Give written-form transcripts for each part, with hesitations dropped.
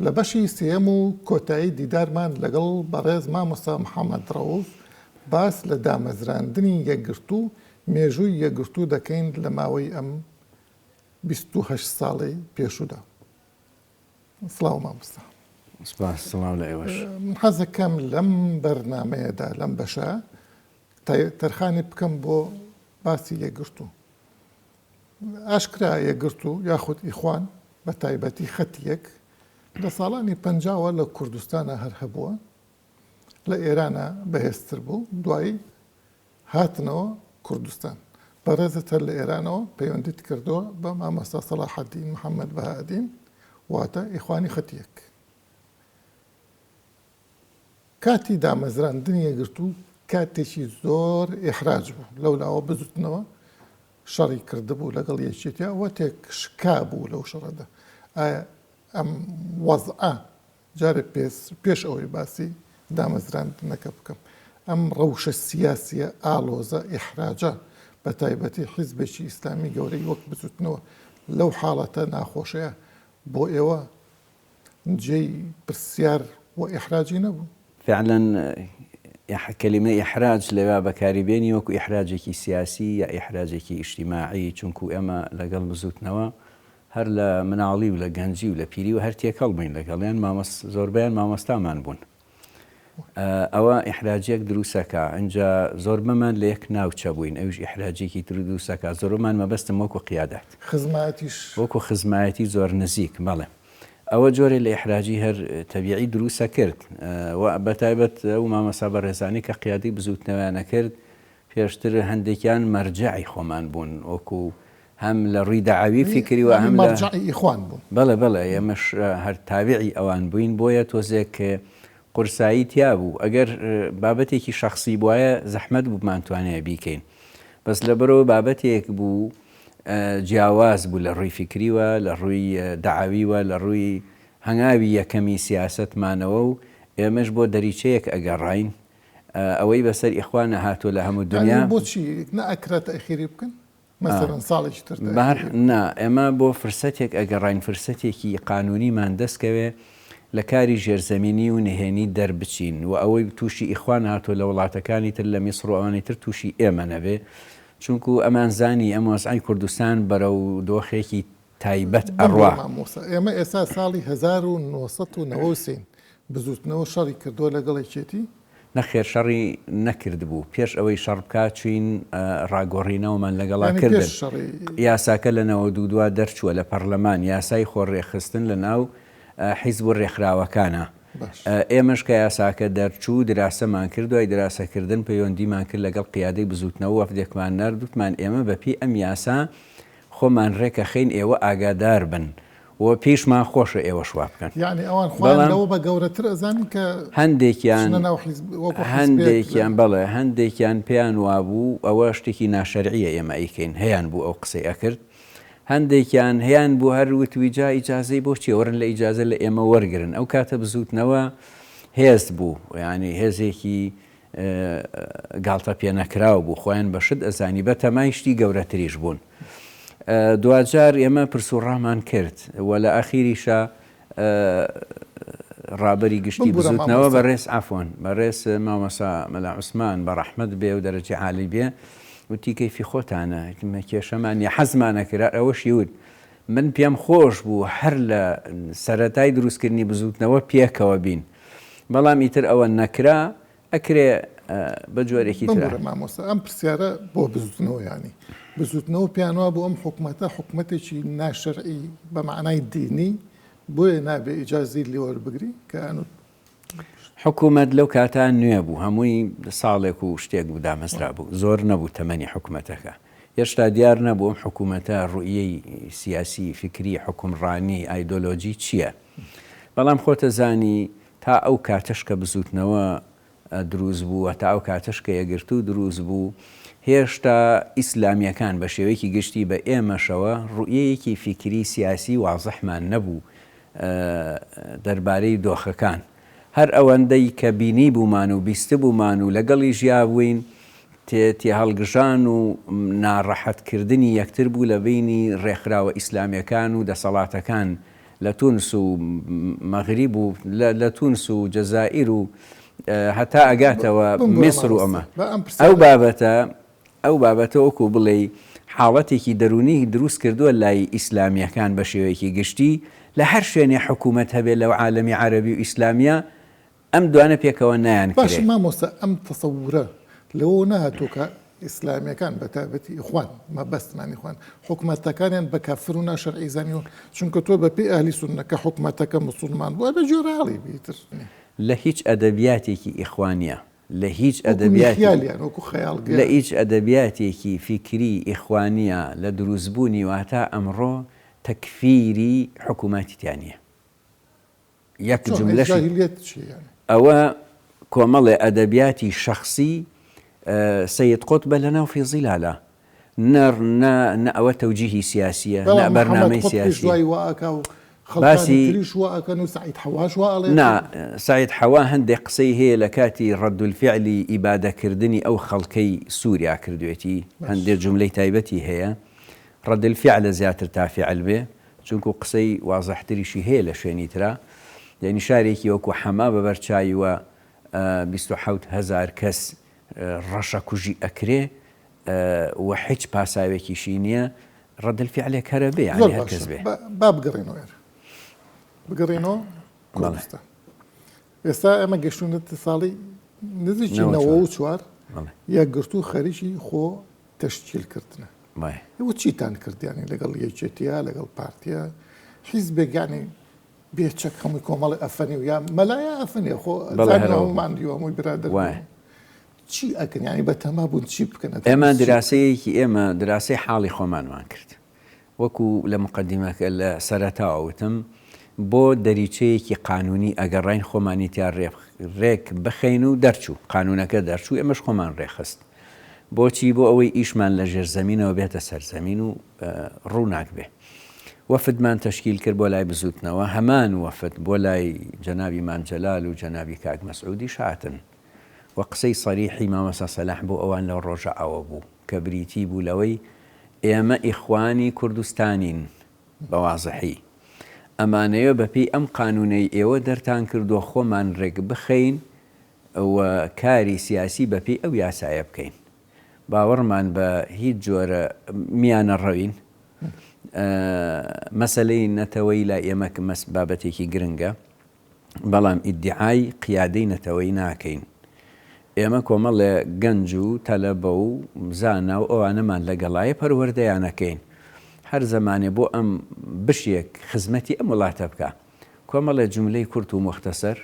لە بەشی سێیەم و کۆتایی دیدارمان لەگەڵ بەڕێز مامۆستا محەمەد ڕەوف باس لە دامەزراندنی یەکگرتوو، مێژووی یەکگرتوو دەکەین لە ماوەی ئەم 28 ساڵەی پێشوودا. سڵاو مامۆستا. سپاس، سڵاو لە ئێوەش. من حەزەکەم لەم بەرنامەیەدا، لەم بەشە تەرخانی بکەم بۆ باسی یەکگرتوو. ئاشکرا یەکگرتوو یاخود ئیخوان بە تایبەتی خەتی یەک لە ساڵانی پەنجاوە لە کوردستانا هەر هەبووە، لە ئێرانا بەهێزتر بوو، دوایی هاتنەوە کوردستان. بەڕێزت هەر لە ئێرانەوە پەیوەندیت کردووە بە مامۆستا سەڵاحەدین محەمەد بەهائەدین واتە ئیخوانی خەتی یەک. کاتی دامەزراندنی یەکگرتوو کاتێکی زۆر ئیحراج بوو، لەولاوە بزوتنەوە شەڕی کردبوو لەگەڵ یەکێتیا و تێکشکابوو لەو شەڕەدا. ئایا ئەم وەزعە جارێ پێش ئەوەی باسی دامەزراندنەکە بکەم ئەم ڕەوشە سیاسیە ئاڵۆزە ئیحراجە بە تایبەتی حیزبێکی ئیسلامی گەورەی وەک بزوتنەوە لەو حاڵەتە ناخۆشەیە بۆ ئێوە جێی پرسیار و ئیحراجی نەبوو؟ فعلا کەلیمەی ئیحراج لەوێا بەکاری بێنی وەکو ئیحراجێکی سیاسی یا ئیحراجێکی ئیجتیماعی چونکو ئێمە لەگەڵ بزوتنەوە هەر لە مناڵی و لە گەنجی و لە پیری و هەر تێکەڵ بووین لەگەڵیان مامۆس زۆربەیان مامۆستامان بوون ئەوە ئیحراجێک دروسەکا ئینجا زۆربەمان لە یەک ناوچە بووین ئەویش ئیحراجێکی تر دروسەکا زۆربەمان مەبەستم وەکو قیادات خزمایەتیش وەکو خزمایەتی زۆر نزیک بەڵێ ئەوە جۆرێ لە ئیحراجی هەر تەبیعی دروسە کرد و بەتایبەت ئەو مامۆستا بەڕێزانەی کە قیادەی بزووتنەوەیان ئەکرد پێشتر هەندێکیان مەرجەعی خۆمان بوون وەکو هەم لە ڕووی دەعەوی فیکری و هەم لە مەرجەعی ئیخوان بوون. بەڵێ بەڵێ ئێمەش هەر تابعی ئەوان بووین بۆیە تۆزێک قورسایی تیا بوو ئەگەر بابەتێکی شەخسی بوایە زەحمەت بوو بمانتوانایە بیکەین بەس لەبەرئەوە بابەتێک بوو جیاواز بوو لە ڕووی فیکریوە لە ڕووی دەعەویوە لە ڕووی هەنگاوی یەکەمی سیاسەتمانەوە و ئێمەش بۆ دەریچەیەک ئەگەڕاین ئەوەی بەسەر ئیخوانا هاتووە لە هەموو دنیا. یانی بۆچی نەئەکرا تەئخیری بکەن؟ مەسەلەن ساڵێکی تر تەئخیری بکەن. نا ئێمە بۆ فرسەتێک ئەگەڕاین فرسەتێکی قانونیمان دەست کەوێ لە کاری ژێرزەمینی و نهێنی دەربچین و ئەوەی تووشی ئیخوان هاتووە لە وڵاتەکانی تر لە میسڕ و ئەوانی تر تووشی ئێمە نەبێ چونکو ئەمان زانی ئەم وەزعەی کوردستان بەرەو دۆخێکی تایبەت بمبورە ئەڕوا. مامۆستا ئێمە ئێستا ساڵی 1993 بزوتنەوە شەڕی کردوە لەگەڵ یەکێتی؟ نەخێر شەڕی نەکردبوو پێش ئەوەی شەڕ بکا چوین ڕاگۆڕینەوەمان لەگەڵا یانی پێش کردن شەڕی. یاساکە لە 92 دەرچووە لە پەڕلەمان یاسای خۆ ڕێکخستن لە ناو حیزب و ڕێکخراوەکانە باش. ئێمەش کە یاساکە دەرچوو دراسەمان کرد دوای دراسەکردن پەیوەندیمان کرد لەگەڵ قیادەی بزوتنەوە وەفدێکمان نارد وتمان ئێمە بەپێی ئەم یاسا خۆمان رێکەخەین ئێوە ئاگادار بن و پێیشمان خۆشە ئێوەش وا بکەن. یەعنی ئەوان خۆیان بەڵام لەوە بە گەورەتر ئەزانن کە هەندێکیان بچنە ناو حیزب وەکو حیزبێک لە. هەندێکیان بەڵێ هەندێکیان پێیان وابوو ئەوە شتێکی ناشەرعیە ئێمە ئەیکەین هەیان بوو ئەو قسەی ئەکرد هەندێکیان هەیان بوو هەر وتوی جا ئیجازەی بۆ چیە وەرن لە ئیجازە لە ئێمە وەرگرن ئەو کاتە بزووتنەوە هێز بوو یانی هێزێکی گاڵتە پێنەکراو بوو، خۆیان بە شت ئەزانی، بە تەمای شتی گەورەتریش بوون. دواجار ئێمە پرس و ڕامان کرد و لە ئاخیریشا ڕابەری گشتی بمبورە بزووتنەوە مامۆستا. بەڕێز عەفوەن بەڕێز مامۆستا مەلا عوسمان بە ڕەحمەت بێ و دەرەجەی عالی بێ وتی کەیفی خۆتانە کێشەمان نیە حەزمان ئەکرد هەر ئەوەشی وت من پێم خۆش بوو هەر لە سەرەتای دروستکردنی بزووتنەوە پێکەوە بین بەڵام ئیتر ئەوە نەکرا ئەکرێ بە جۆرێکی ترا. بمبورە مامۆستا ئەم پرسیارە بۆ بزوتنەوە یانی بزوتنەوە پێیان وابوو ئەم حکومەتە حکومەتێکی ناشەرعی بە مەعنای دینی بۆیە نابێ ئیجازەی لێ وەربگری کە ئەنو حکومەت لەو کاتە نوێ بوو هەمووی ساڵێک و شتێک بوو دامەزرابوو زۆر نەبوو تەمەنی حکومەتەکە هێشتا دیار نەبوو ئەم حکومەتە ڕوئیەی سیاسی فیکری حوکمڕانی ئایدۆلۆجی چییە بەڵام خۆتەزانی تا ئەو کاتەش کە بزووتنەوە دروست بوو و تا ئەو کاتەش کە یەکگرتوو دروست بوو، هێشتا ئیسلامییەکان بە شێوەیەکی گشتی بە ئێمەشەوە ڕوئیەیەکی فیکری سیاسی وازحمان نەبوو دەربارەی دۆخەکان. هەر ئەوەندەی کە بینیبوومان و بیستبوومان و لەگەڵی ژیابووین، تێهەڵگژان و ناڕەحەتکردنی یەکتر بوو لە بەینی ڕێکخراوە ئیسلامییەکان و دەسەڵاتەکان. لە تونس و مەغریب و لە تونس و جەزائیر و هەتا ئەگاتەوە میسر و ئەمە ئەو بابەتە ئەو بابەتە وەکو بڵێی حاڵەتێکی دەروونی دروست کردووە لای ئیسلامییەکان بە شێوەیەکی گشتی، لە هەر شوێنێ حکوومەت هەبێ لەو عالەمی عەرەبی و ئیسلامییە ئەم دوانە پێکەوە نایانکرێ. باشە مامۆستا ئەم تەسەورە لەوەوە نەهاتووە کە ئیسلامییەکان بە تایبەتی ئیخوان، مەبەستمان ئیخوان، حکومەتەکانیان بە کافر و ناشەرعی زانیوە؟ چونکە تۆ بە پێی ئەهلی سوننە کە حکومەتەکە موسوڵمان بوو ئەبێ گوێڕایەڵی بی ئیتر. لە هیچ ئەدەبیاتێکی ئیخوانییە لە هیچ ئەدەبیاتی لە هیچ ئەدەبیاتێکی فیکری ئیخوانییە لە دروستبوونی واتا ئەمڕۆ تەکفیری حکووماتی تیا نییە. یەک جوملەشی ئەوە کۆمەڵێ ئەدەبیاتی شەخسی سەید قوتبە لەناو فی ظیلالە نە نە نە ئەوە تەوجیهی سیاسیە نە بەرنامەی سیاسیە باسی نا سەعید حەوا هەندێک قسەی هەیە لە کاتی ڕەدولفعلی ئیبادەکردنی ئەو خەڵکەی سووریا کردوێتی هەندێک جوملەی تایبەتی هەیە ڕەدولفعلە زیاتر تا فعل بێ چونکو قسەی وازحتریشی هەیە لە شوێنی ترا یعنی شارێکی وەکو حەما بەبەر چایوە 27 هەزار کەس ڕەشەکوژی ئەکرێ و حیچ پاساوێکیشی نییە ڕەد الفعلێک هەرە بێ یانی زۆر هەر باشە کەس بێ. با با بگەڕێینەوە ئێرە بگەڕێینەوە بەڵێ. کوردستان ئێستا ئێمە گەشتونەتە ساڵی نزیکی نەوە نەوە چوار. و چوار بەڵێ. یەکگرتوو خەریکی خۆ تەشکیل کردنە بەڵێ. ئێوە چیتان کرد یانی لەگەڵ یەکێتیە لەگەڵ پارتیە حیزبێک یانی بێ چەک هەمووی کۆمەڵی ئەفەنی و یا مەلایە ئەفەنێ خۆ بەڵێ زانین هەر ئەوە بوو. هەموومان دیوە هەمووی برادەر وایە. بوون چی ئەکەن یانی بەتەما بوون چی بکەن ئێمە ئەتان چی بکەن؟ دراسەیەکی ئێمە دراسەی حاڵی خۆمانمان کرد وەکو لە مقدمەکە لە سەرەتاوە وتم بۆ دەریچەیەکی قانونی ئەگەڕاین خۆمانی تیا رێک بخەین و دەرچوو قانونەکە دەرچوو ئێمەش خۆمان رێکخست بۆچی بۆ ئەوەی ئیشمان لە ژێر زەمینەوە بێتە سەر زەمین و ڕووناک بێ وەفدمان تەشکیل کرد بۆ لای بزوتنەوە هەمان وەفد بۆ لای جەنابی مام جەلال و جەنابی کاک مەسعودیش هاتن و قسەی سەریحی مامۆستا سەلاح بۆ ئەوان لەو ڕۆژە ئەوە بوو کە بریتی بوو لەوەی ئێمە ئیخوانی کوردستانین بە وازحی ئەمانەوێ بە پێی ئەم قانوونەی ئێوە دەرتان کردووە خۆمان رێک بخەین و کاری سیاسی بە پێی ئەو یاسایە بکەین باوەڕمان بە هیچ جۆرە میانەڕەوین مەسەلەی نەتەوەیی لای ئێمە بابەتێکی گرنگە. بەڵام ئیدیعای قیادەی نەتەوەیی ناکەین. ئێمە کۆمەڵێ گەنج و تەلەبە و زانا و ئەوانەمان لەگەڵایە پەروەردەیان ئەکەین. هەر زەمانێ بۆ ئەم بشێک خزمەتی ئەم وڵاتە بکا. کۆمەڵێ جوملەی کورت و موختەسەر.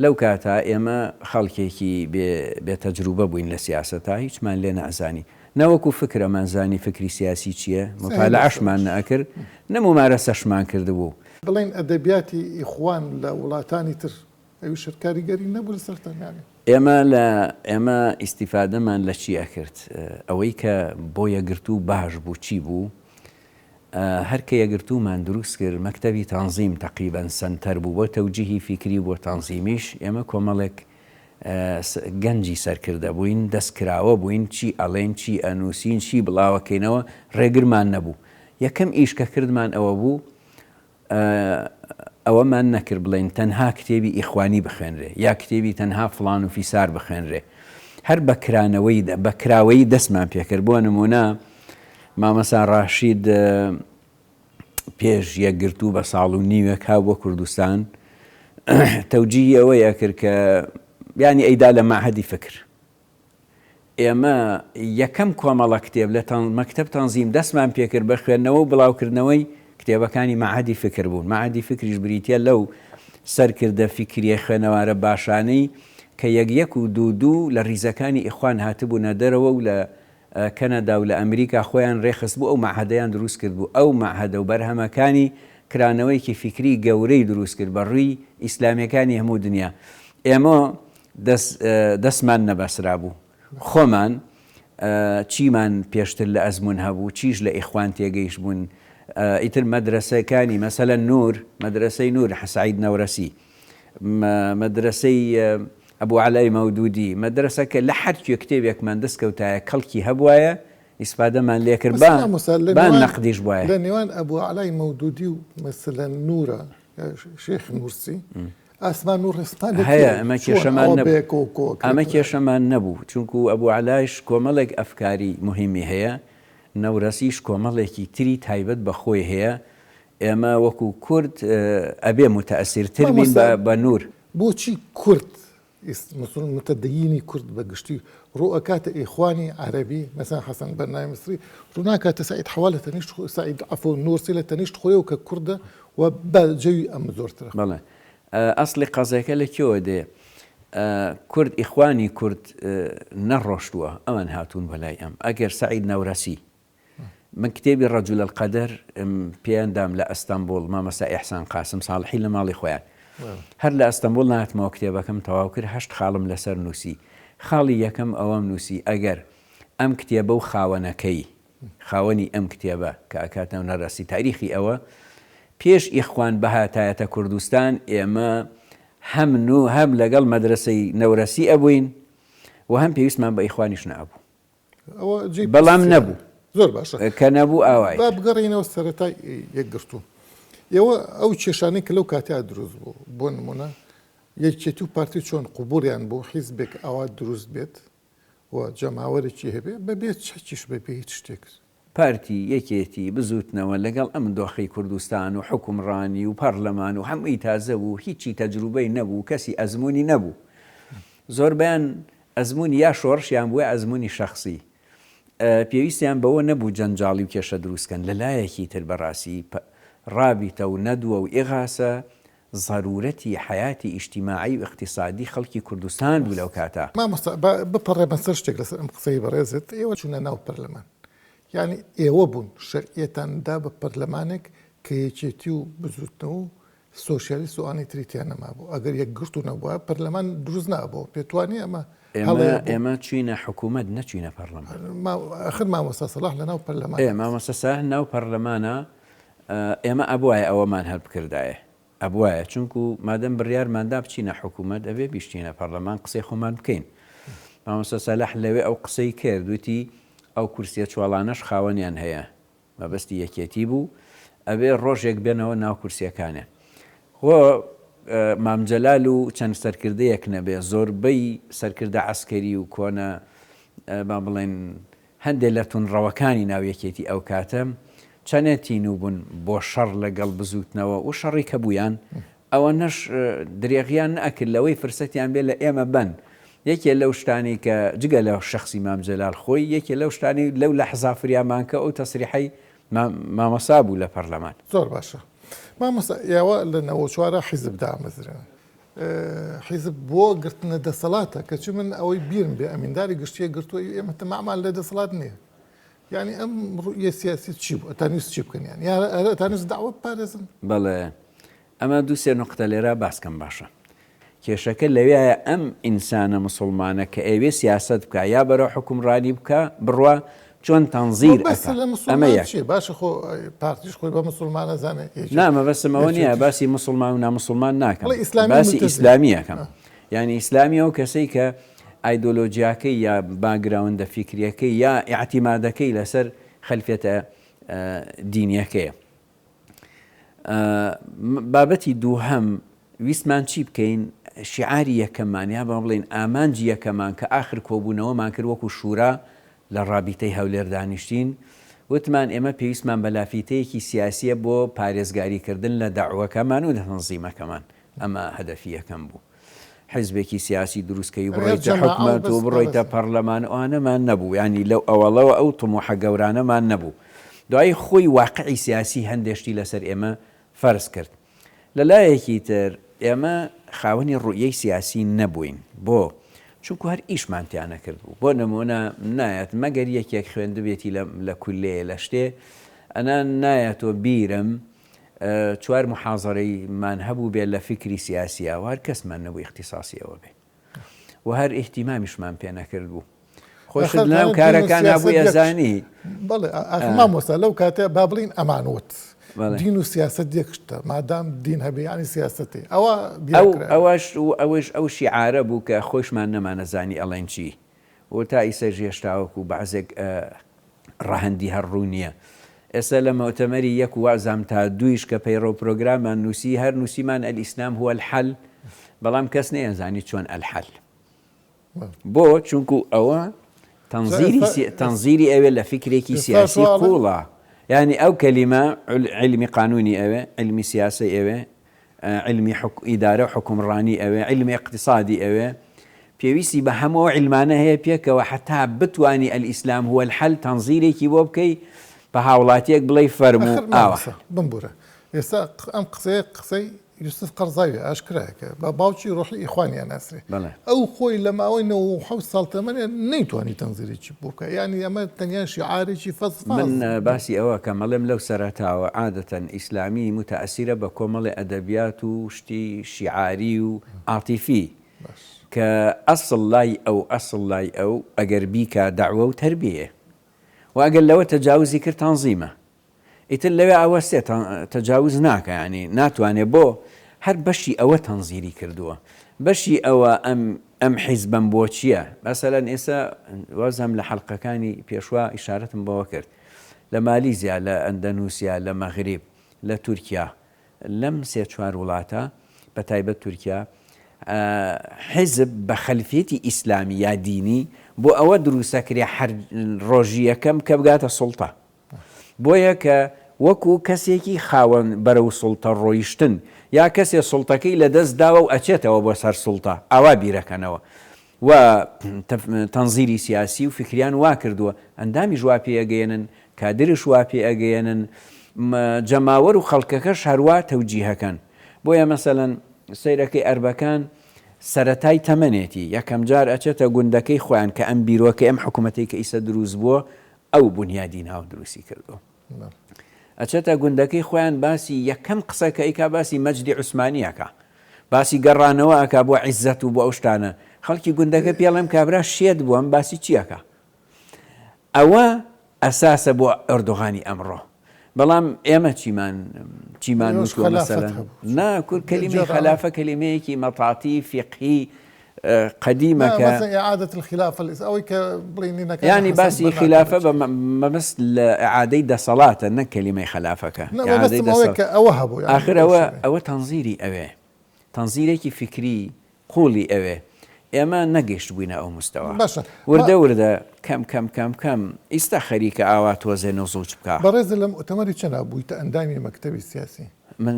لەو کاتە ئێمە خەڵکێکی بێ بێ تەجروبە بووین لە سیاسەتا، هیچمان لێ نەئەزانی. نە وەکوو فکر ئەمانزانی فکری سیاسی چییە، موتالەعەشمان نەئەکرد، نە مومارەسەشمان کردبوو. بڵێین ئەدەبیاتی ئیخوان لە وڵاتانی تر ئەویش هەر کاریگەری نەبوو لەسەرتان یانی؟ ئێمە لە ئێمە ئیستیفادەمان لە چی ئەکرد؟ ئەوەی کە بۆ یەکگرتوو باش بوو چی بوو؟ هەر کە یەکگرتوومان دروست کرد مەکتەبی تەنزیم تەقریبەن سەنتەر بوو بۆ تەوجیهی فیکری و بۆ تەنزیمیش ئێمە کۆمەڵێک گەنجی سەرکردە بووین دەست کراوە بووین چی ئەڵێین چی ئەنووسین چی بڵاوەکەینەوە ڕێگرمان نەبوو یەکەم ئیش کە کردمان ئەوە بوو ئەوەمان نەکرد بڵێین تەنها کتێبی ئیخوانی بخوێنرێ یا کتێبی تەنها فڵان و فیسار بخوێنرێ هەر بە کرانەوەی بە کراوەیی دەستمان پێکرد بۆ نمونە مامەسا ڕاشید پێش یەکگرتوو بە ساڵ و نیوێک ها بۆ کوردستان تەوجیهی ئەوەی ئەکرد کە یانی ئەیدا لە مەعهەدی فکر ئێمە یەکەم کۆمەڵە کتێب لە مەکتەب تەنزیم دەستمان پێکرد بە خوێندنەوە و بڵاوکردنەوەی کتێبەکانی مەعهەدی فکر بوون. مەعهەدی فکریش بریتییە لەو سەرکردە فیکرییە خوێنەوارە باشانەی کە یەک یەک و دوو دوو لە ریزەکانی ئیخوان هاتبوونە دەرەوە و لە کەنەدا و لە ئەمریکا خۆیان رێکخستبوو ئەو مەعهەدەیان دروست کردبوو. ئەو مەعهەدە و بەرهەمەکانی کرانەوەیەکی فیکری گەورەی دروست کرد بە رووی ئیسلامییەکانی هەموو دنیا. ئێمە دەست دەستمان نەبەسرابوو خۆمان چیمان پێشتر لە ئەزموون هەبوو چیش لە ئیخوان تێگەیشتبوون ئیتر مەدرەسەکانی مەسەلەن نوور مەدرەسەی نوور سەعید نەورەسی مەدرەسەی ئەبوو عەلای مەودودی مەدرەسەکە لە هەر کوێ کتێبێکمان دەست کەوتایە کەڵکی هەبوایە. ئیسفادەمان لێ کرد با با نەقدیش بوایە. لە نێوان ئەبو عەلای مەودودی و مەسەلەن نورە شێخ نورسی ئاسمان و ڕێسمان هەیە ئەمە کێشەمان نەبوو ئەمە کێشەمان نەبوو چونکو ئەبو عەلایش کۆمەڵێک ئەفکاری موهیمی هەیە نەورەسیش کۆمەڵێکی تری تایبەت بە خۆی هەیە ئێمە وەکو کورد ئەبێ موتەئسیرتر بین بە نور. بۆچی کورد متدەینی کورد بە گشتی ڕوو ئەکاتە ئیخوانی عەرەبی مەسەن حەسەن بەنای میسری ڕوو ناکاتە سەعید حەوا لە تەنیشت سەعید عەفو نورسی لە تەنیشت خۆیەوە کە کوردە و بە جەوی ئەم زۆرترە. بەڵێ ئەسڵی قەزێکە لە کوێوە دێ کورد ئیخوانی کورد نەڕۆشتووە ئەوان هاتوون بۆ لای ئەم ئەگەر سەعید نەورەسی من کتێبی رجل القدر م پێیان دام لە ئەستەنبوڵ مامۆستا ئیحسان قاسم ساڵحی لە ماڵی خۆیان هەر لە ئەستەنبوڵ نەهاتمەوە کتێبەکەم تەواو کرد هەشت خاڵم لەسەر نووسی خاڵی یەکەم ئەوەم نووسی ئەگەر ئەم کتێبە و خاوەنەکەی خاوەنی ئەم کتێبە کە ئەکاتەوە نەرەسی تاریخی ئەوە پێش ئیخوان بهاتایەتە کوردستان ئێمە هەم نو هەم لەگەڵ مەدرەسەی نەورەسی ئەبووین و هەم پێویستمان بە ئیخوانیش نەئەبوو. ئەوە جێی بەڵام پرسیارە. نەبوو. زۆر باشە. کە نەبوو ئاوای با تر. بگەڕێینەوە سەرەتای یەکگرتوو. ئێوە ئەو کێشانەی کە لەو کاتەیا دروست بوو، بۆ نموونە یەکێتی و پارتی چۆن قبوڵیان بوو حیزبێک ئاوا دروست بێت و جەماوەرێکی هەبێ بەبێ چەکیش بەبێ هیچ شتێک؟ پارتی، یەکێتی، بزووتنەوە لەگەڵ ئەم دۆخەی کوردستان و حوکمڕانی و پەڕلەمان و هەمووی تازە بوو، هیچی تەجروبەی نەبوو، کەسی ئەزموونی نەبوو. زۆربەیان ئەزموونی یا شۆڕشیان بوو یا ئەزموونی شەخسی. پێویستیان بەوە نەبوو جەنجاڵی و کێشە دروست کەن. لە لایەکی تر بە ڕاستی ڕابیتە و نەدوە و ئیغاسە زەرورەتی حەیاتی ئیجتیماعی و ئیقتیسادی خەڵکی کوردستان بوو لەو کاتە. مامۆستا با بپەڕێمە سەر شتێک لەسەر ئەم قسەی بەڕێزت، ئێوە چوونە ناو پەرلەمان یانی ئێوە بوون شەرعیەتان دا بە پەرلەمانێک کە یەکێتی و بزوتنەوە و سۆشیالیست و ئەوانەی تری تیا نەمابوو، ئەگەر یەکگرتوو نەبوایە پەرلەمان دروست نابۆوە، پێتوانیە ئەمە هەڵەیە بوو؟ ئێمە چوینە حکومەت نەچوینە پەرلەمان. ئاخر مامۆستا سەڵاح لەناو پەرلەمان. ئێ مامۆستا سەلاح ناو پەرلەمانە ئێمە ئەبوایە ئەوەمان هەر بکردایە ئەبوایە چونکو مادەم بڕیارمان دا بچینە حکومەت ئەبێ بیشتینە پەرلەمان قسەی خۆمان بکەین مامۆستا سەلاح لەوێ ئەو قسەی کرد وتی ئەو کورسیە چواڵانەش خاوەنیان هەیە مەبەستی یەکێتی بوو ئەبێ ڕۆژێک بێنەوە ناو کورسیەکانیان خۆ مام جەلال و چەند سەرکردەیەک نەبێ زۆربەی سەرکردە عەسکەری و کۆنە با بڵێن هەندێ لە تونڕەوەکانی ناو یەکێتی ئەو کاتە چەنێ تینوو بوون بۆ شەڕ لەگەڵ بزووتنەوە و شەڕی کە بوویان ئەوەنەش درێغیان نەئەکرد لەوەی فرسەتیان بێ لە ئێمە بەن. یەکێ لەو شتانەی کە جگە لە شەخسی مام جەلال خۆی، یەکێ لەو شتانەی لەو لەحزا فریامان کە ئەو تەسریحەی مامۆستا بوو لە پەرلەمان. زۆر باشە مامۆستا ئێوە لە 94 ا حیزب دامەزرێنن حیزب بۆ گرتنە دەسەڵاتە کەچی من ئەوەی بیرم بێ ئەمینداری گشتیە گرتووە ئێمە تەمامان لە دەسەڵات نییە یانی ئەم ڕوئیە سیاسی چی بوو ئەتانویست چی بکەن یان یا ئەتانویست دەعوە بپارێزن؟ بەڵێ ئەمە دوو سێ نوقتە لێرە باس کەم باشە. کێشەکە لەوێیە ئەم ئینسانە موسوڵمانە کە ئەیەوێ سیاسەت بکا یا بەرەو حوکمڕانی بکا بڕوا چۆن تەنزیر مەبەستت ئەکا لە ئەمە موسوڵمان یەک. چیە؟ باشە خۆ پارتیش خۆی بە موسوڵمان ئەزانێ یەکێ نا مەبەستم ئەوە نیە یەکێتیش. باسی موسوڵمان و ناموسوڵمان ناکەم بەڵێ ئیسلامی باسی مولتەزیم. ئیسلامی ئەکەم یانی ئیسلامی ئەو کەسەی کە ئایدۆلۆجیاکەی یا باکگراوندە فیکریەکەی یا ئیعتیمادەکەی لەسەر خەلفیەتە دینیەکەیە. بابەتی دووهەم ویستمان چی بکەین شیعاری یەکەممان یا با بڵێین ئامانجی یەکەمان کە ئاخر کۆبوونەوەمان کرد وەکو شورا لە ڕابیتەی هەولێر دانیشتین وتمان ئێمە پێویستمان بە لافیتەیەکی سیاسیە بۆ پارێزگاری کردن لە دەعوەکەمان و لە تەنزیمەکەمان ئەمە هەدەفی یەکەم بوو. حیزبێکی سیاسی دروست کەی و بڕۆیتە حکومەت و بڕۆیتە پەڕلەمان ئەوانەمان نەبوو یانی لەو ئەوەڵەوە ئەو تموحە گەورانەمان نەبوو دوایی خۆی واقعی سیاسی هەندێ شتی لەسەر ئێمە فەرز کرد لە لایەکی تر ئێمە خاوەنی ڕوئیەی سیاسی نەبووین بۆ چونکو هەر ئیشمان تیا نەکرد بوو بۆ نمونە نایەت مەگەر یەکێک خوێندبێتی لە کولەیە لە شتێ ئەنا نایەتۆ بیرم چوار موحازەرەی مان هەبووبێ لە فیکری سیاسیا و هەر کەسمان نەبوو ئیختیساسی ئەوە بێ و هەر ئیهتیمامیشمان پێ نەکرد بوو. خۆشت لەناو کارەکانا بووی ئەزانی. بەڵێ ئاخر مامۆستا لەو کاتە با بڵێین ئەمان وت دین و سیاسەت یەک شتە مادام دین هەبێ یانی سیاسەت هەیە ئەوە دیار کرایە. ئەوەش و ئەوەیش ئەو شیعارە بوو کە خۆیشمان نەمانەزانی ئەڵێن چی و تا ئیسەش هێشتا وەکوو بەعزێک. ڕەهەندی هەر ڕوون نییە. ئێستا لە موئتەمەری یەک و وازام تا دوویش کە پەیڕەو پرۆگرامان نووسی هەر نووسیمان الاسلام هو الحل بەڵام کەس نەیەزانی چۆن الحل. بۆ؟ چونکو ئەوە تەنزیری تەنزیری ئەوێ لە فیکرێکی سیاسی قووڵە. یانی ئەو کەلیمە عیلمی قانوونی ئەوێ، عیلمی سیاسەی ئەوێ، عیلمی ئیدارە و حوکمڕانی ئەوێ، عیلمی ئیقتیسادی ئەوێ، پێویستی بە هەموو ئەو عیلمانە هەیە پێکەوە حەتا بتوانی الاسلام هو الحل تەنزیرێکی بۆ بکەی بە هاوڵاتیەک بڵێی فەرموو ئاخر ئاوا. مامۆستا بمبورە ئێستا ئەم قسەیە قسەی یوسف قەرزاویە ئاشکرایە کە بە باوکی ڕۆحی ئیخوانی ئەناسرێ بەڵێ. ئەو خۆی لە ماوەی 97 ساڵ تەمەنێ نەیتوانی تەنزیرێکی بۆ بکا یانی ئەمە تەنیا شیعارێکی فەزفاز من باسی ئەوە ئەکەم ئەڵێم لەو سەرەتاوە عادەتەن ئیسلامی موتەئەسیرە بە کۆمەڵێ ئەدەبیات و شتی شیعاری و عاتیفی باش. کە ئەسڵ لای ئەو ئەسڵ لای ئەو ئەگەر بیکا دەعوە و تەربیەیە و ئەگەر لەوە تەجاوزی کرد تەنزیمە ئیتر لەوێ ئەوەستێ تەجاوز ناکا یانی ناتوانێ بۆ هەر بەشی ئەوە تەنزیری کردووە بەشی ئەوە ئەم ئەم حیزبەم بۆ چییە مەسەلەن ئێستا وازم لە حەلقەکانی پێشوا ئیشارەتم بەوە کرد لە مالیزیا لە ئەندەنوسیا لە مەغریب لە تورکیا لەم سێ چوار وڵاتە بە تایبەت تورکیا حیزب بە خەلفیەتی ئیسلامی یا دینی بۆ ئەوە دروستەکرێ هەر ڕۆژی یەکەم کە بگاتە سوڵتە بۆیە کە وەکو کەسێکی خاوەن بەرەو سوڵتە ڕۆیشتن یا کەسێ سوڵتەکەی لە دەست داوە و ئەچێتەوە بۆ سەر سوڵتە ئاوا بیرەکەنەوە و تەنزیری سیاسی و فیکریان وا کردووە ئەندامیش وا پێ ئەگەیەنن کادرش وا پێ ئەگەیەنن جەماوەر و خەڵکەکەش هەروا تەوجیهەکەن بۆیە مەسەلەن سەیرەکەی ئەربەکان سەرەتای تەمەنێتی یەکەم جار ئەچێتە گوندەکەی خۆیان کە ئەم بیرۆکەی ئەم حکوومەتەی کە ئیسە دروست بووە ئەو بونیادی ناوە دروستی کردووە ئەچێتە گوندەکەی خۆیان باسی یەکەم قسە کە ئەیکا باسی مەجدی عوسمانی ئەکا باسی گەڕانەوە ئەکا بۆ عیزەت و بۆ ئەو شتانە خەڵکی گوندەکە پێڵێم کابرا شێت بووە ئەم باسی چی ئەکا ئەوە ئەساسە بۆ ئەردۆغانی ئەمڕۆ بەڵام ئێمە چیمان چیمان وتووە مەسەلەن نا کورد کەلیمەی خەلافە کەلیمەیەکی مەتاتی فیقهی قەدیمە کە ئیعادەت الخلافە ئەوەی کە بڵێین نەکا یانی باسی خلافە بە مەبەست لە ئیعادەی دەسەڵاتە نەک کەلیمەی خەلافەکە ئیعادەی دەسەڵات ئەوە هەبوو ئاخر ئەوە ئەوە تەنزیری ئەوێ تەنزیرێکی فیکری قوڵی ئەوێ ئێمە نەگەیشتبووینە ئەو مستەوا. باشە وردە وردە کەم کەم کەم کەم ئیستا خەریکە ئاوا تۆزێ نزوج بکا. بەڕێزت لە موئتەمەری چەندا بوویتە ئەندامی مەکتەبی سیاسی؟ من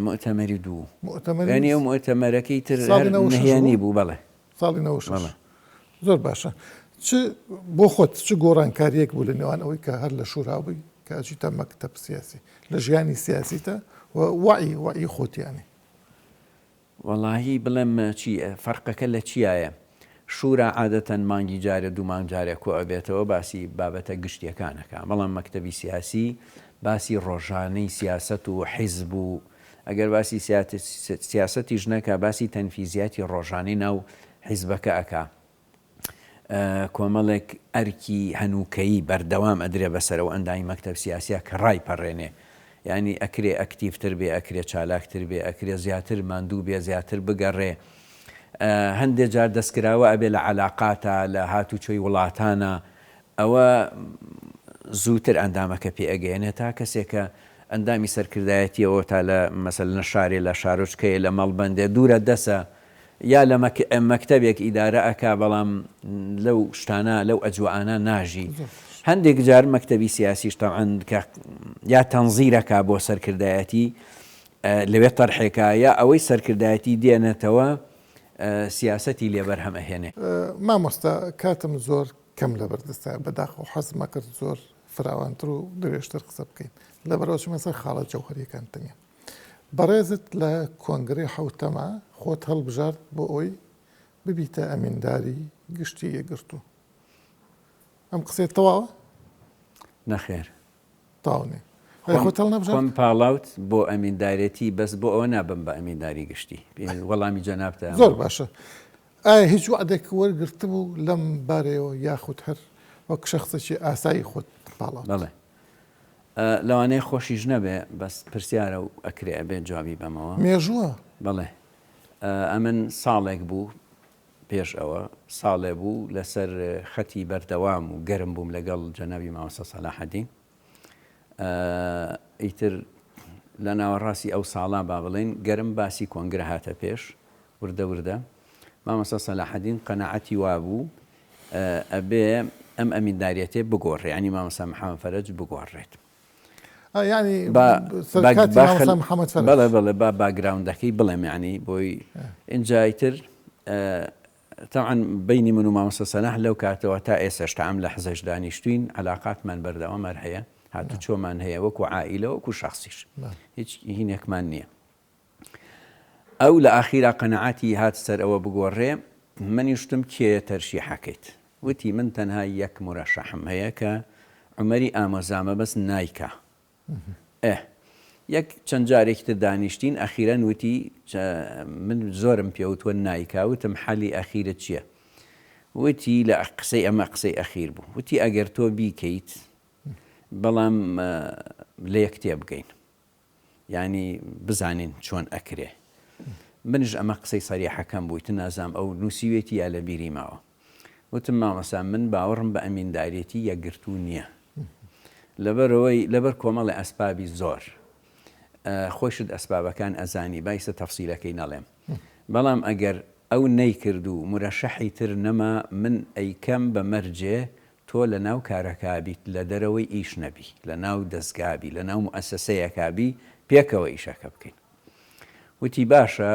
موئتەمەری دوو. موئتەمەری یانی ئەو موئتەمەرەکەی تر ساڵی هەر 96 نهێنی بوو؟ بوو بەڵێ. ساڵی 96. بەڵێ. زۆر باشە. چ بۆ خۆت چ گۆڕانکارییەک بوو لە نێوان ئەوەی کە هەر لە شورا بووی کە ئەچیتە مەکتەب سیاسی لە ژیانی سیاسیتا و وەعی وەعی خۆت یانی؟ وەڵاهی بڵێم چی فەرقەکە لە چیایە شورا عادەتەن مانگی جارێ دوو مانگ جارێ کۆ ئەبێتەوە باسی بابەتە گشتیەکان ئەکا بەڵام مەکتەبی سیاسی باسی ڕۆژانەی سیاسەت و حیزب و ئەگەر باسی سیاسەتیش نەکا باسی تەنفیزیاتی ڕۆژانەی ناو حیزبەکە ئەکا. کۆمەڵێک ئەرکی هەنووکەیی بەردەوام ئەدرێ بەسەر ئەو ئەندامی مەکتەب سیاسیە کە ڕایپەڕێنێ یانی ئەکرێ ئەکتیڤتر بێ ئەکرێ چالاکتر بێ ئەکرێ زیاتر ماندوو بێ زیاتر بگەڕێ هەندێ جار دەستکراوە ئەبێ لە عەلاقاتا لە هاتوچۆی وڵاتانا ئەوە زووتر ئەندامەکە پێ ئەگەیەنێ تا کەسێک کە ئەندامی سەرکردایەتیەوە تا لە مەسەلەن شارێ لە شارۆچکەیە لە مەڵبەندێ دوورە دەسە یا لە مەکتەبێک ئیدارە ئەکا بەڵام لەو شتانە لەو ئەجوائانە ناژی هەندێک جار مەکتەبی سیاسیش تەبعەن کە یا تەنزیرەکا بۆ سەرکردایەتی لەوێ تەرحێکا یا ئەوەی سەرکردایەتی دێنێتەوە سیاسەتی لێ بەرهەم ئەهێنێ. مامۆستا کاتم زۆر کەم لەبەر دەستایە بەداخەوە حەزم ئەکرد زۆر فراوانتر و درێژتر قسە بکەین لەبەرئەوە چوومە سەر خاڵە جەوهەریەکان تەنیا. بەڕێزت لە کۆنگرەی حەوتەما خۆت هەڵبژارد بۆ ئەوەی ببیتە ئەمینداری گشتی یەکگرتوو. ئەم قسەیە تەواوە؟ نەخێر. تەواو نییە. ئەی خۆت هەڵنەبژارد؟ خۆم پاڵاوت بۆ ئەمیندارێتی بەس بۆ ئەوە نابم بە ئەمینداری گشتی. وەڵامی جەنابتە. زۆر باشە. ئایا هیچ وەعدێک وەرگرتبوو لەم بارەیەوە یاخود هەر وەک شەخسێکی ئاسایی خۆت پاڵاوت؟ بەڵێ. لەوانەیە خۆشیش نەبێ بەس پرسیارە و ئەکرێ ئەبێ جوابی بەمەوە. مێژووە؟ بەڵێ ئەمن ساڵێک بوو پێش ئەوە ساڵێ بوو لەسەر خەتی بەردەوام و گەرم بووم لەگەڵ جەنابی مامۆستا سەلاحەدین. ئیتر لە ناوەڕاستی ئەو ساڵە با بڵێین گەرم باسی کۆنگرە هاتە پێش وردە وردە مامۆستا سەلاحەدین قەناعەتی وابوو ئەبێ ئەم ئەمینداریەتێ بگۆڕێ ینی مامۆستا محەممەد فەرەج بگۆڕێت. یعنی سەرکاتی مامۆستا محەممەد فەرەج. بەڵێ بەڵێ با باگراوندەکەی بڵێم یعنی بۆی ئینجا ئیتر تەبعەن بەینی من و مامۆستا سەلاح لەو کاتەوە تا ئێسەش تا ئەم لەحزەش دانیشتوین عەلاقاتمان بەردەوام هەر هەیە هاتوچۆمان هەیە وەکو عائیلە وەکو شەخسیش هیچ هینێکمان نییە ئەو لە ئاخیرا قەنەعاتی هات سەر ئەوە بگۆڕێ منیش وتم کێ تەرشیحەکەیت وتی من تەنها یەک مورەشەحم هەیە کە عومەری ئامۆزامە بەس نایکا ئه یەک چەند جارێکی تر دانیشتین ئەخیرەن وتی من زۆرم پێوتوە نایکا وتم حەلی ئەخیرت چیە وتی لە قسەی ئەمە قسەی ئەخیر بوو وتی ئەگەر تۆ بیکەیت بەڵام لە یەک تێبگەین یانی بزانین چۆن ئەکرێ منیش ئەمە قسەی سەریحەکەم بوو ئیتر نازانم ئەو نووسیوێتی یا لە بیری ماوە وتم مامۆستا من باوەڕم بە ئەمینداریەتی یەکگرتوو نییە لەبەرەوەی لەبەر کۆمەڵی ئەسپابی زۆر خۆشت ئەسبابەکان ئەزانی بایسە تەفسیلەکەی نەڵێم بەڵام ئەگەر ئەو نەیکرد و مرەشەحی تر نەما من ئەیکەم بە مەرجێ تۆ لە ناو کارەکا بیت لە دەرەوەی ئیش نەبی لە ناو دەزگا بی لە ناو موئەسەسەیەکا بی پێکەوە ئیشەکە بکەین وتی باشە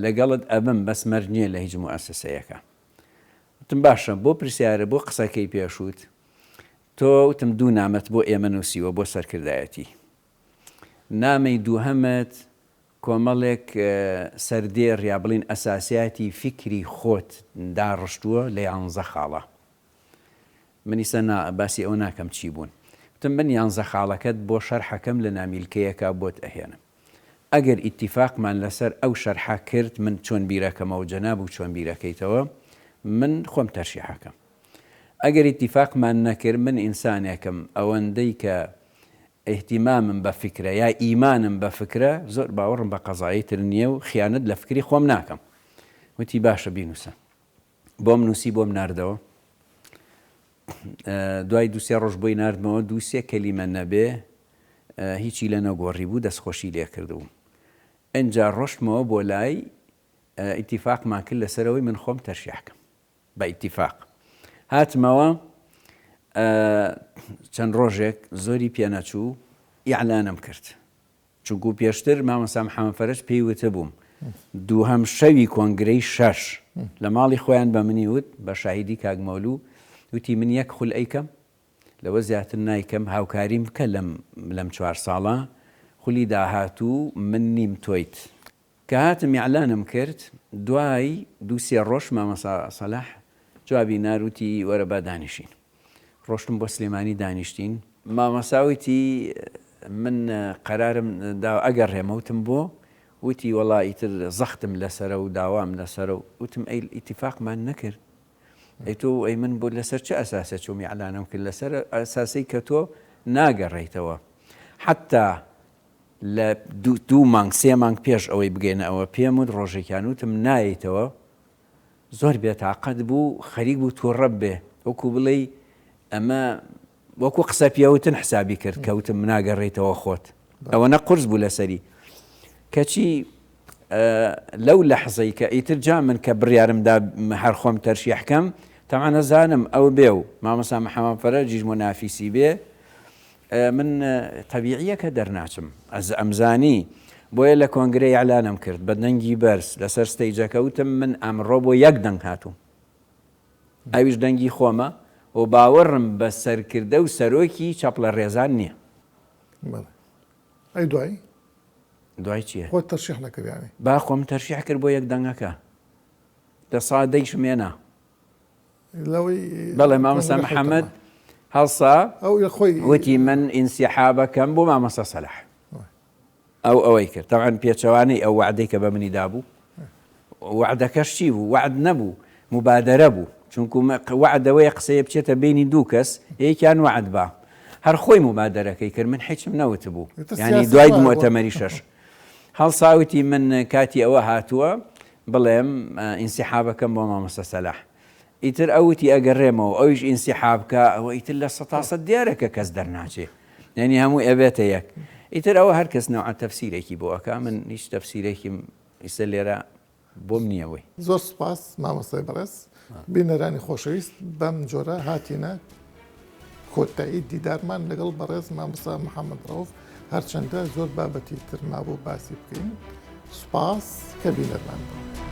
لەگەڵت ئەبم بەس مەرج نیە لە هیچ موئەسەسەیەکا وتم باشە بۆ پرسیارە بۆ قسەکەی پێشووت تۆ وتم دوو نامەت بۆ ئێمە نووسیوە بۆ سەرکردایەتی نامەی دووهەمت کۆمەڵێک سەردێڕ یا بڵین ئەساسیاتی فیکری خۆت داڕشتووە لە یانزە خاڵە من ئیستا نا باسی ئەوە ناکەم چی بوون وتم من یانزە خاڵەکەت بۆ شەرحەکەم لە نامیلکەیەکا بۆت ئەهێنم ئەگەر ئیتیفاقمان لەسەر ئەو شەرحە کرد من چۆن بیرەکەمەوە جەنابو چۆن بیرەکەیتەوە من خۆم تەرشیحەکەم ئەگەر ئیتیفاقمان نەکرد من ئینسانێکم ئەوەندەی کە ئیهتیمامم بە فیکرە یا ئیمانم بە فکرە زۆر باوەڕم بە قەزایی تر نییە و خیانەت لە فکری خۆم ناکەم وتی باشە بینوسە بۆم نووسی بۆم ناردەوە دوای دوسێ ڕۆژ بۆی ناردمەوە دووسێ کەلیمە نەبێ هیچی لە نەگۆڕی بوو دەستخۆشی لێکردبوو ئەجا ڕۆشتمەوە بۆ لای ئیتیفاقمان کرد لەسەرەوەی من خۆم تەرشیحکەم بە ئیتیفاق هاتمەوە چەند ڕۆژێک زۆری پێنەچوو ئیعلانم کرد چونکو پێشتر مامۆستا محەمەد فەرەج پێی وتبووم دووهەم شەوی کۆنگرەی شەش لە ماڵی خۆیان بە منی وت بە شاهیدی کاک مەولوو وتی من یەک خول ئەیکەم لەوە زیاتر نایکەم هاوکاریم بکە لەم لەم چوار ساڵە خولی داهاتوو من نیم تۆیت کە هاتم ئیعلانم کرد دوای دوو سێ ڕۆژ مامۆستا سەلاح جوابی نارد وتی وەرە با دانیشین. ڕۆشتم بۆ سلێمانی دانیشتین. مامۆستا وتی من قەرارم داوە ئەگەڕێمە وتم بۆ؟ وتی وەڵا ئیتر زەختم لەسەرە و داوام لەسەرە و وتم ئەی ئیتیفاقمان نەکرد؟ ئەی تۆ ئەی من بۆ لەسەر چ ئەساسە چووم ئیعلانم کرد؟ لەسەر ئەساسەی کە تۆ ناگەڕێیتەوە. حەتتا لە دوو مانگ سێ مانگ پێش ئەوەی بگەینە ئەوە پێم وت ڕۆژێکیان وتم نایەیتەوە زۆر بێتاقەت بوو خەریک بوو تووڕە بێ وەکو بڵێی ئەمە وەکو قسە پێوتن حسابی کرد کە وتم ناگەڕێیتەوە خۆت ئەوەنە قورس بوو لەسەری کەچی لەو لەحزەی کە ئیتر جا من کە بڕیارم دا هەر خۆم تەرشیح کەم تەبعەن ئەزانم ئەو بێ و مامۆستا محەمەد فەرەجیش مونافیسی بێ من تەبیعیە کە دەرناچم ئەز ئەمزانی بۆیە لە کۆنگرە ئیعلانم کرد بە دەنگی بەرز لەسەر ستەیجەکە وتم من ئەمڕۆ بۆ یەک دەنگ هاتووم ئەویش دەنگی خۆمە و باوەڕم بە سەرکردە و سەرۆکی چەپڵە ڕێزان نییە. بەڵێ ئەی دوایی؟ دوای چییە؟ خۆت تەرشیح نەکرد یانی؟ با خۆم تەرشیح کرد بۆ یەک دەنگەکە لە سا دەیشم هێنا. بەڵێ مامۆستا محەممەد هەڵسا وتی من ئینسیحابەکەم بۆ مامۆستا سەلاح ئەو ئەوەی کرد تەوان پێچەوانەی ئەو وعدەی کە بە منی دابوو وعدەکەش چی بوو وعد نەبوو مبادرە بوو چونکو وعدەوەی قسەیە بچێتە بینی دوو کەس یەکیان وعد با هەر خۆی مبادرەکەی کرد من هیچم نەوتبوو ینی دوای مۆتەمەری شەش هەڵساوتی من کاتی ئەوە هاتووە. بڵێم ئینسیحابەکەم بۆ مامۆستا سەلاح. ئیتر ئەو وتی ئەگەڕێمەوە ئەویش ئینسیحاب بکا ئەوە ئیتر لە سەتا سەد دیارە کە کەس دەرناچێ یعنی هەمووی ئەبێتە یەک ئیتر ئەوە هەر کەس نەوعە تەفسیرێکی بۆ ئەکا من هیچ تەفسیرێکیم ئیستا لێرە بۆم نییە بۆی. زۆر سوپاس مامۆستای بەڕێز. بینەرانی خۆشەویست بەم جۆرە هاتینە کۆتایی دیدارمان لەگەڵ بەڕێز مامۆستا محەممەد ڕەوف هەرچەندە زۆر بابەتی تر مابوو باسی بکەین سوپاس کە بینەرمان بوون.